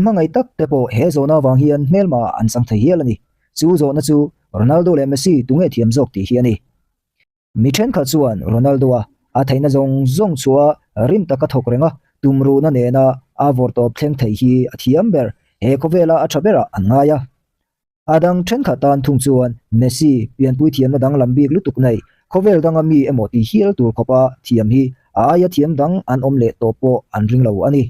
Inhmangaih tak te pawh he zawhna avang hian hmelma an chang thei hial a ni. Chu zawhna chu Ronaldo leh Messi tunge thiam zawk tih hi a ni. Mi thenkhat chuan Ronaldo-a a theihna zawng zawng chhuah rim taka thawk reng a, tumruhna nena a vawrtawp thleng thei hi a thiam ber, he khawvela a tha berah an ngai a. A dang thenkhat tan thung chuan Messi pianpui thiamna danglam bik lutuk nei, khawvel danga mi emaw ti hial tur khawpa thiam hi a aia thiam dang an awm leh tawh pawh an ring lo a ni.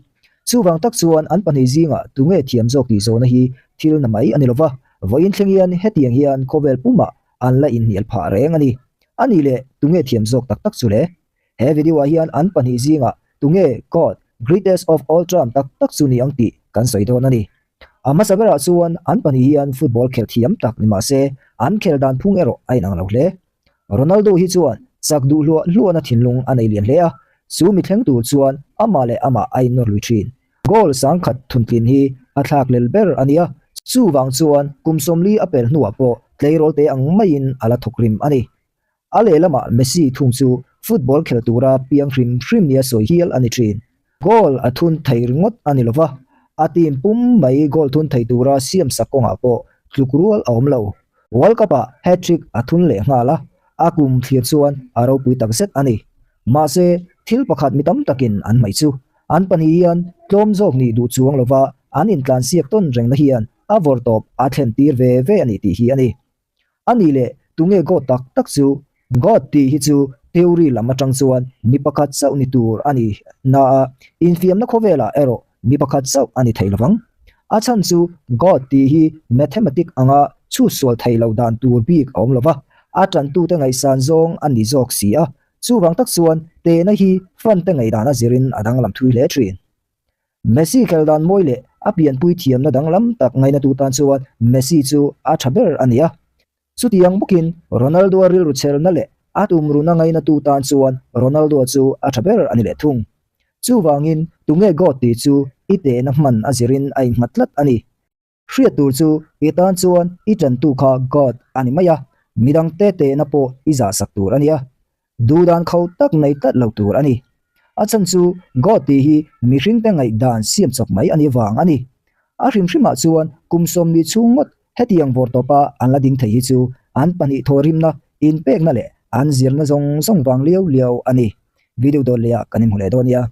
Chuvang tak chuan an pahnih zingah tunge thiam zawk tih zawhna hi thil na mai a ni lova, vawiin thleng hian hetiang hian khawvel pumah an la inhnial phah reng a ni. A nih leh tunge thiam zawk tak tak chu le? He video ah hian an pahnih zingah tunge God, Greatest of all time tak tak chu ni ang tih kan sawi dawn a ni. A hmasa berah chuan an pahnih hian football khelh thiam tak ni mah se an khelh dan phung erawh a inang lo hle. Ronaldo hi chuan chak duh hluah hluahna thinlung a nei lian hle a, chu mi thleng tur chuan amah leh amah a innawr lui thin. Goal sangkhat thuntlin hi a thlak lel ber a ni a, chuvang chuan kum 40 a pel hnuah pawh tleirawl te ang maiin a la thawk rim a ni. A lehlamah Messi thung chu football khel tura piang hrim hrim nia sawi hial a ni thin. Goal a thun thei ringawt a ni lova, a team pum mai goal thun thei tura siamsak kawngah pawh tluk rual a awm lo. World Cup-ah hat-trick a thun leh nghal a, a kum thlir chuan a ropui takzet a ni. Mahse, thil pakhat mi tam takin an hmaih chu an pahnih hian tlawm zawk nih duh chuang lova an intlansiak tawn rengna hian a vawrtawp a thlen tir ve ve a ni tih hi a ni. A nih leh tunge God tak tak chu? God tih hi chu theory lam atang chuan mi pakhat chauh ni tur a ni na a, infiamna khawvelah erawh mi pakhat chauh a ni thei lovang. A chhan chu God tih hi mathematic anga chhut sual thei lo dan tur bik a awm lova, a tantute ngaihsan zawng a ni zawk si a, chuvang tak chuan tehna hi fante ngaihdan a zirin a danglam thui hle thin. Messi khel dan mawi leh a pianpui thiamna danglam tak ngainatu tan chuan Messi chu a tha ber a ni a. Chutiang bawkin Ronaldo-a rilru chhelna leh a tumruna ngainatu tan chuan Ronaldo-a chu a tha ber a ni leh thung. Chuvangin tunge God tih chu i tehna hman a zirin a innghat tlat a ni. Hriat tur chu i tan chuan i tantu kha God a ni mai a, midangte tehna pawh i zahsak tur a nia. Duhdan kho tak nei tlat lo tur a ni. A chhan chu God tih hi mihringte ngaihdan siam chawp mai a nih vang a ni. A hrim hrimah chuan kum 40 chhung ngawt hetiang vawr tawpa an la ding thei hi chu an pahnih thawhrimna, inpekna leh an zirna zawng zawng vang liau liau a ni. Video dawt lehah kan inhmu leh dawn nia.